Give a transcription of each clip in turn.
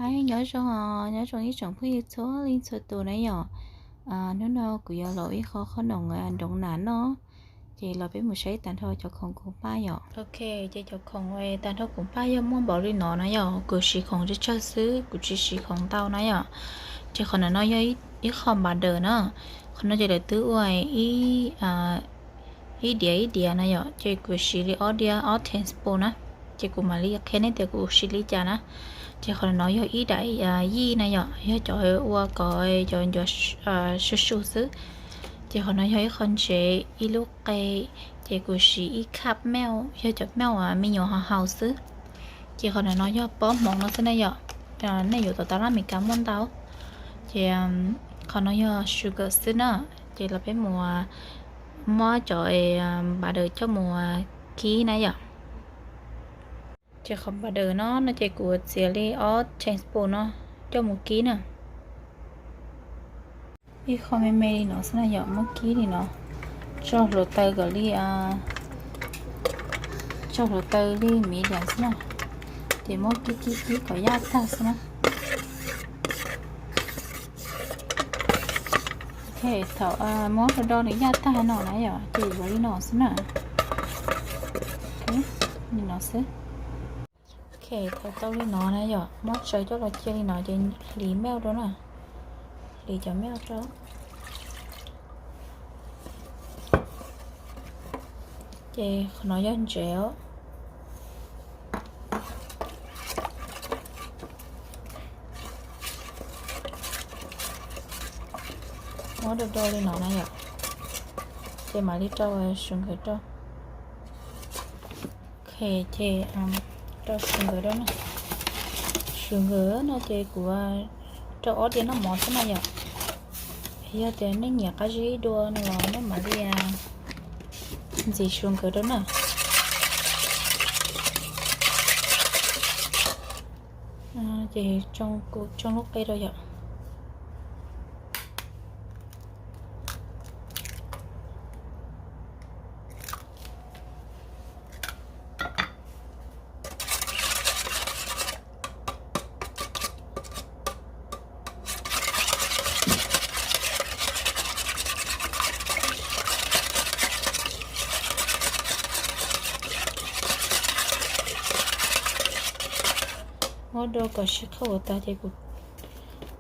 Hais nyob zoo, nyob zoo ib tsoom phooj ywg txhua leej txhua tus na yom. Hnub no kuv yuav los ib qho qhob noom nroov nas noj, ces los peb mus saib tag nrho cov khoom kuv npaj yom. Ok, ces cov khoom tag nrho kuv npaj yog muaj npaum li no na yom. Kuv siv khoom tsawg tsawg xwb, kuv tsis siv khoom ntau na yom. Ces qhov no yog ib qho npav daws na. Qhov no ces lawv twb ua ib diav ib diav na yom, ces kuv siv li ob diav ob tablespoon na. Ces kuv mam li qhia nej tias kuv siv li cas na. Ces qhov no yog ib daim yij na yom, yog cov ua kom cov ncuav su su xwb. Ces qhov no yog ib qho ntsev, ib lub qe, ces kuv siv ib cup milk, yog cov milk me nyuam haus haus xwb. Ces qhov no yog pob hmoov no xwb na yom, nej yuav tom tab laj Meskas muaj ntau. Ces qhov no yog sugar xwb na. Ces los peb mus muab cov npav daws coj mus kib na yom. Ces qhov npav daws no no ces kuv txiav li ob tablespoon no coj mus kib na. Ib qho me me li no xwb na yom, muab kib li no, tso hluav taws kom li, tso hluav taws li medium xwb na. Ces muab kib kib kib kom yaj tag xwb na. Ok, thaum muab do do nws yaj tag no na yom, ces yuav li no xwb na. Li no xwb. Ok, thaum tau li no na yom, muab tsaws coj los cia li no ces hliv milk rau na. Hliv cov milk rau. Ces qhov no yog ntsev os. Muab do do li no na yom, ces mam li rau sugar rau. Ok, ces rau sugar rau na. Sugar no ces kuv rau ob diav noj mov xwb na yom. Yog tias nej nyiam qab zib dua no los nej mam li ntxiv sugar rau na. Ces kuv tsoo lub qe rau yom. Muab do kom sib qhauj tas ces kuv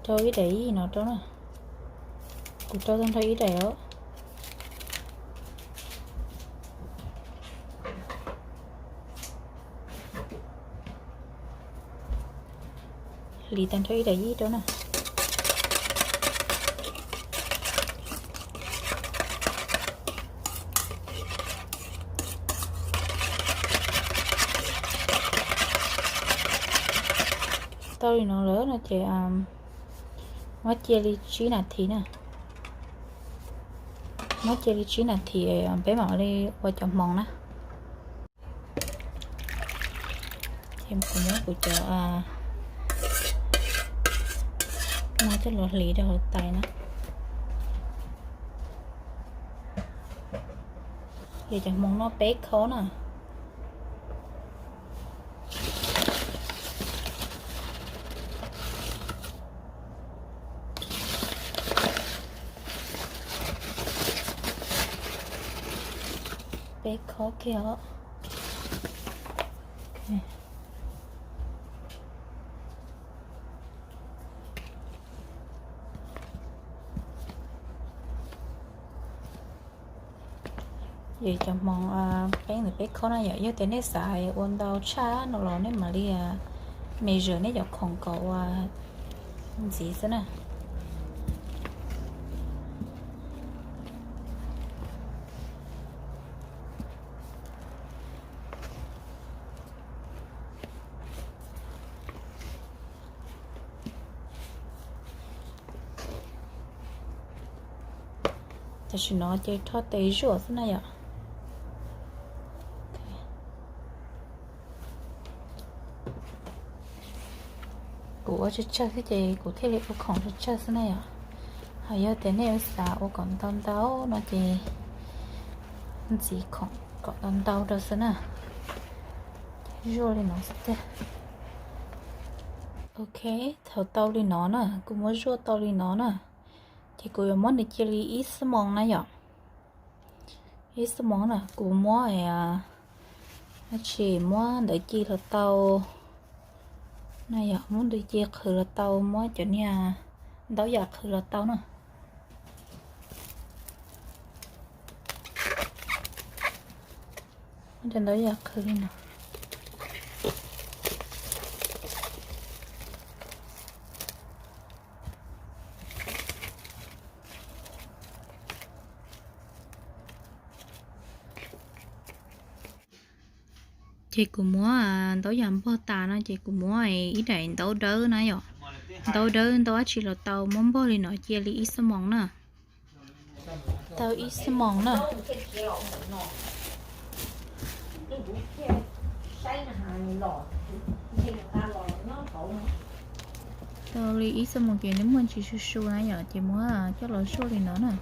rau ib daim yij no rau na. Kuv rau tag nrho ib daim os. Hliv tag nrho ib daim yij rau na. Tau li no lawm no ces muab cia li tsib nas this na. Muab cia li tsib nas this peb mam li ua cov hmoov na. Ces kuv muab kuv cov no coj los hliv rau hauv tais na. Ces cov hmoov no peb khob na. Peb khob kiag os. Ces cov hmoov peb ntawm peb khob na yom, yog tias nej xav ua ntau tshaj no los nej mam li measure nej cov khoom kom ua ntxiv xwb na. Tam sim no ces rho tes zuaj xwb na yom. Kuv ua tsawg tsawg xwb ces kuv thiaj li ua khoom tsawg tsawg xwb na yom. Ho yog tias nej xav ua kom ntau ntau no ces ntxiv khoom kom ntau ntau rau xwb na. Zuaj li no xwb tiag. Ok, thaum tau li no na, kuv muab zuaj tau li no na, ces kuv yuav muab nws cia li ib xuab moos na yom. Ib xuab moos na, kuv muab, tsis muab ntawv ci los tau na yom, muab ntawv ci qhwv los tau, muab cov niag ntaub yam qhwv los tau na. Muab cov ntaub yam qhwv li no. Ces kuv muab ntaub yam npog tas no ces kuv muab ib daim ntaub dawb na yom. Ntaub dawb, ntaub dab tsi los tau, muab npog li no cia li ib xuab moos na. Tau ib xuab moos na. Tau li ib xuab moos ces nws muaj ntsis su su na yom, ces muab coj los zuaj li no na.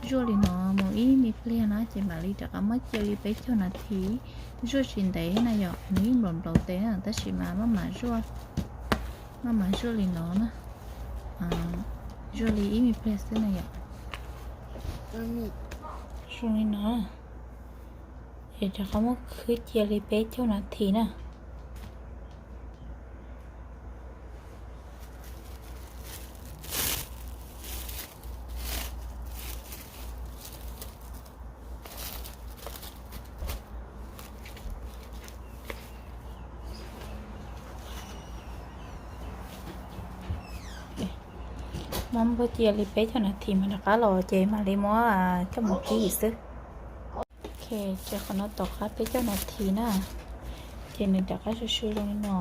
Zuaj li no mus ib me pliag na ces mam li rov qab muab cia li peb caug nas this. Zuaj tsis ntev na yom, nws yeej nplaum nplaum tes na, tab sis mas maj mam zuaj, maj mam zuaj li no na. Zuaj li ib me pliag xwb na yom. Zuaj li no, es rov qab muab khwb cia li peb caug nas this na. Muab npog cia li peb caug nas this mas rov qab los ces mam li muab coj mus kib xwb. Ok, ces qhov no tom qab peb caug nas this na, ces nws rov qab su su zoo li no,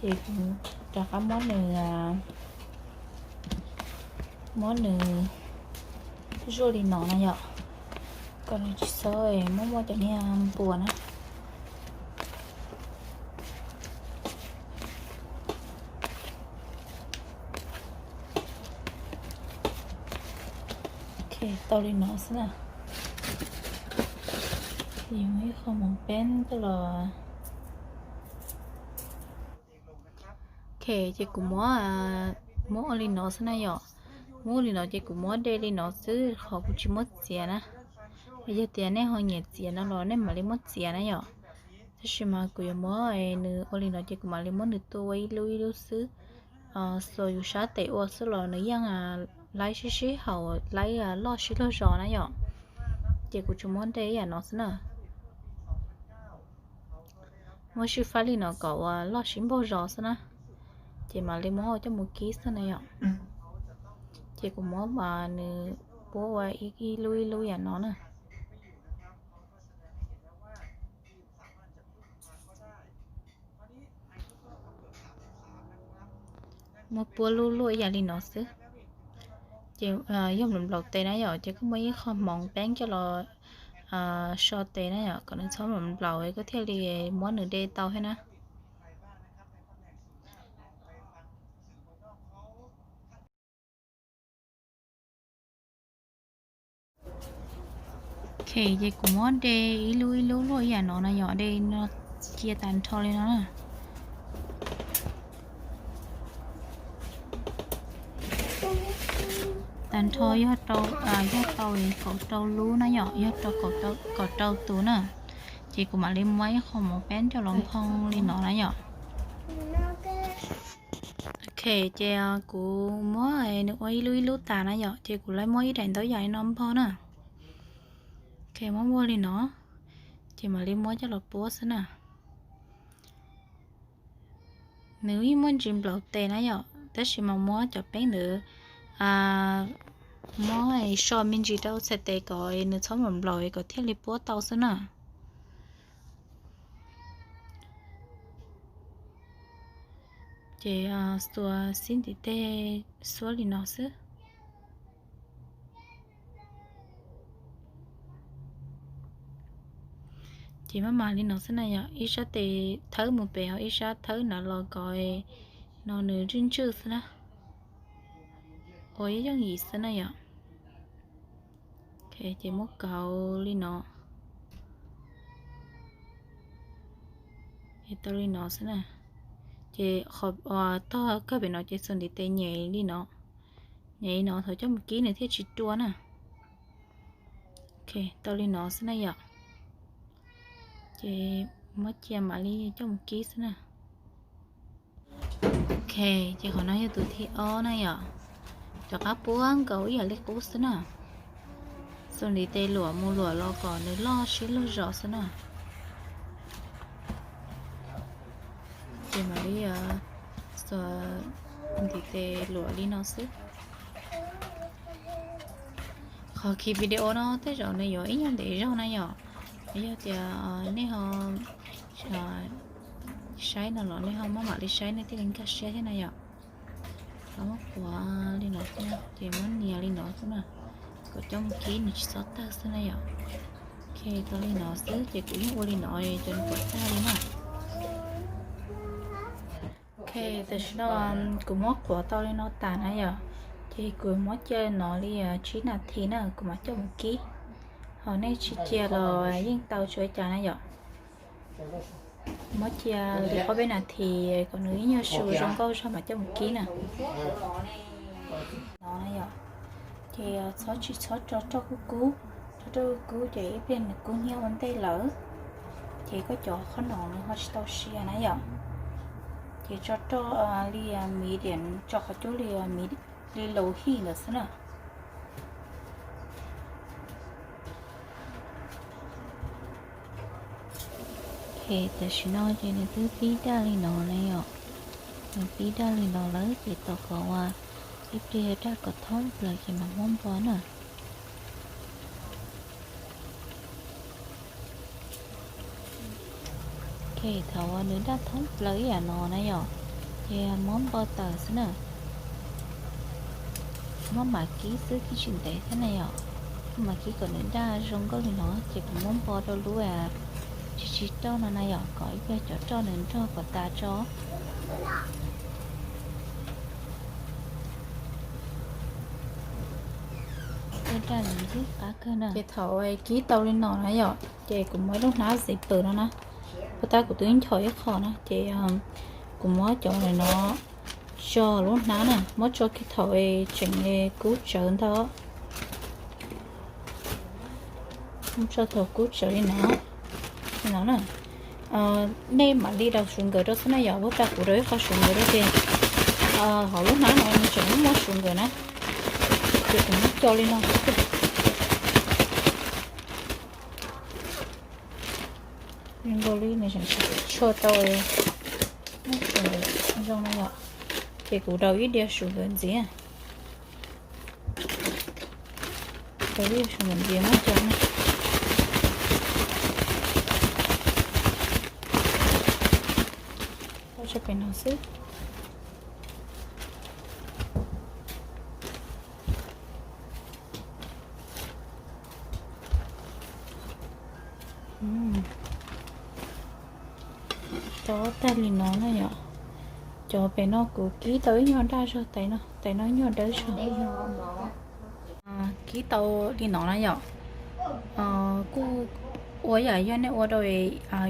ces kuv rov qab muab nws, muab nws zuaj li no na yom, kom nws tsis txhob muaj muaj cov niag npuas na. Ok, tau li no xwb na. Ces muab ib qho moos peb coj los. Ok, ces kuv muab, muab ua li no xwb na yom. Muab ua li no ces kuv muab de li no xwb, qhov kuv tsis muab txiav na. Yog tias nej ho nyiam txiav no los nej mam li muab txiav na yom. Tab sis mas kuv yuav muab nws ua li no ces kuv mam li muab nws tua ua ib lub ib lub xwb. Xuas yus sab tes ua xwb los nws yeej laib sib sib haum, laib loj sib luag zos na yom. Ces kuv tsuas muab de ib yam no xwb na. Muab sib faib li no kom uas loj sib npaug zos xwb na. Ces mam li muab coj mus kib xwb na yom. Ces kuv muab nws puab ua ib lub ib lub yam no na. Muab puab lub luaj ib yam li no xwb. Ces yog nplaum nplaum tes na yom, ces koj muab ib qho hmoov peeb coj los so tes na yom, kom nws txhob nplaum nplaum koj thiaj li muab nws de tau thiab na. Ok, ces kuv muab de ib lub ib lub luaj ib yam no na yom, de no cia tag nrho li no na. Tag nrho yog rau, yog tau kaum rau lub na yom, yog rau kaum rau tus na. Ces kuv mam li muab ib qho hmoov peeb coj los nphoo li no na yom. Ok, ces kuv muab nws ua ib lub ib lub tas na yom, ces kuv lawv muab ib daim ntaub yam no npog na. Ok, muab npog li no, ces mam li muab coj los puab xwb na. Nws yeej muaj ntsis nplaum tes na yom, tab sis mas muab cov peeb ntawd muab so me ntsis rau txhais tes kom nws txhob nplaum nplaum kom thiaj li puab tau xwb na. Ces xuas xib ntim tej xuab li no xwb. Ces maj mam li no xwb na yom, ib sab tes thawb mus pem ho ib sab thawb nrad los kom no nws ntswj ntswj xwb na. Ua ib yooj yim xwb na yom. Ces muab kauv li no. Es tau li no xwb na. Ces qhov tog kawg pem no ces txuas ntiv tes nyem li no, nyem li no thaum coj mus kib nws thiaj tsis rua na. Ok, tau li no xwb na yom. Ces muab cia mam li coj mus kib xwb na. Ok, ces qhov no yog tus thib ob na yom. Rov qab puab nkaus ib yam li qub xwb na. Txuas ntiv tes luam mus luam los kom nws loj siab loj zos xwb na. Ces mam li txuas ntiv tes luam li no xwb. Qhov khi video no tej zaum nws yuav ib nyuag ntev zog na yom. Yog tias nej ho saib no los nej ho muab mam li saib nej thiaj li nkag siab thiab na yom. Los muab quav li no xwb, ces muab nias li no xwb na, kom coj mus kib nws tsis txhob tawg xwb na yom. Ok, tau li no xwb ces kuv yeej ua li no cov nws puas tag li na. Ok, tam sim no kuv muab quav tau li no tas na yom, ces kuv muab cia li no li tsib nas this na kuv mam coj mus kib. Ho nej tsis cia los yeej tau tsis ua cas na yom. Muab cia li ob peb nas this kom nws ib nyuag su zoo nkauj zog mam coj mus kib na. No na yom, ces txhob tsis txhob tso roj kub kub, tso roj kub kub ces ib pliag nws kub hnyiab ua ntej lawm, ces koj cov qhob noom nws ho tsis tau sia na yom. Ces tso roj li medium, tso qhov cub li medium, li low heat ntawd xwb na. Tam sim no ces nws twb pib daj li no na yom. Nws pib daj li no lawm ces tau kom ua ib pliag daj kom thoob plaws ces mam muab npo na. Ok, thaum uas nws daj thoob plaws ib yam no na yom, ces muab npo tawm xwb na. Muab mam kib xwb, kib tsis ntev thiab na yom. Muab mam kib kom nws daj zoo nkauj li no ces kuv muab npo rau lub tsis tsis roj no na yom, kom ib pliag cov roj nws nrog kom tas tso. Daj nws ntxim qab kawg na. Ces thaum kib tau li no na yom, ces kuv muab lub hnab zipper no na, puas tab kuv twb nchos ib qho na, ces kuv muab cov no tso lub hnab na, muab tso kiag thaum tseem kub tsawv ntag. Muab tso thaum kub tsawv li no, li no na. Nej mam li daus sugar rau xwb na yom, puas tab kuv daus ib qho sugar rau ces hauv lub hnab no nws tseem muaj sugar na, ces kuv muab coj li no xwb. Zoo nkaus li nws tseem tshua tau muaj sugar zoo na yom, ces kuv daus ib diav sugar ntxiv. Daus ib diav sugar ntxiv muab coj na. Tso pem no xwb. Tso tag li no na yom. Cov pem no kuv kib tau ib nyuag daj zog, tais no, tais no ib nyuag dawb zog. Kib tau li no na yom. Kuj ua ib yam yog nej ua rau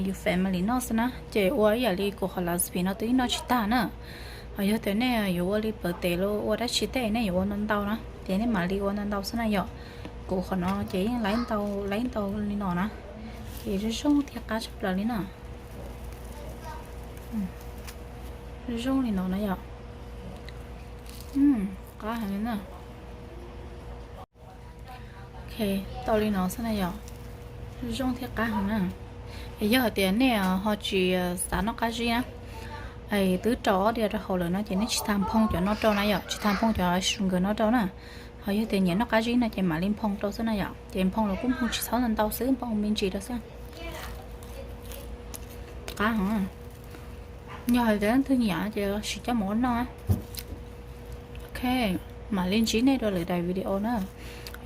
yus family noj xwb na, ces ua ib yam li kuv qhov laspi no twb noj tsis tag na. Ho yog tias nej yuav ua li pawv tes los ua dab tsi tej nej yuav ua ntau ntau na, ces nej mam li ua ntau ntau xwb na yom. Kuv qhov no ces yeej laib ntau laib ntau li no na, ces zoo zoo thiab qab tshaj plaws li na. Zoo zoo li no na yom. Qab heev li na. Ok, tau li no xwb na yom. Zoo zoo thiab qab heev na. Es yog hais tias nej ho tsis xav noj qab zib na, twb rau ob diav rau hauv lawm no ces nej tsis tas nphoo cov no rau na yom, tsis tas nphoo cov sugar no rau na. Ho yog tias nyiam noj qab zib no ces mam li nphoo rau xwb na yom, ces nphoo los kuj nphoo tsis txhob ntau ntau xwb, nphoo me ntsis rau xwb. Qab heev. Yog hais tias leej twg nyiam ces sim coj mus ua noj. Ok, mam li ntsib nej rau lwm daim video na.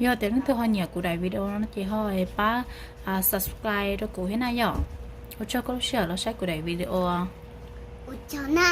Yog tias leej twg ho nyiam kuv daim video no ces ho pab subscribe rau kuv thiab na yom. Ua tsaug koj lub sij hawm los saib kuv daim video na.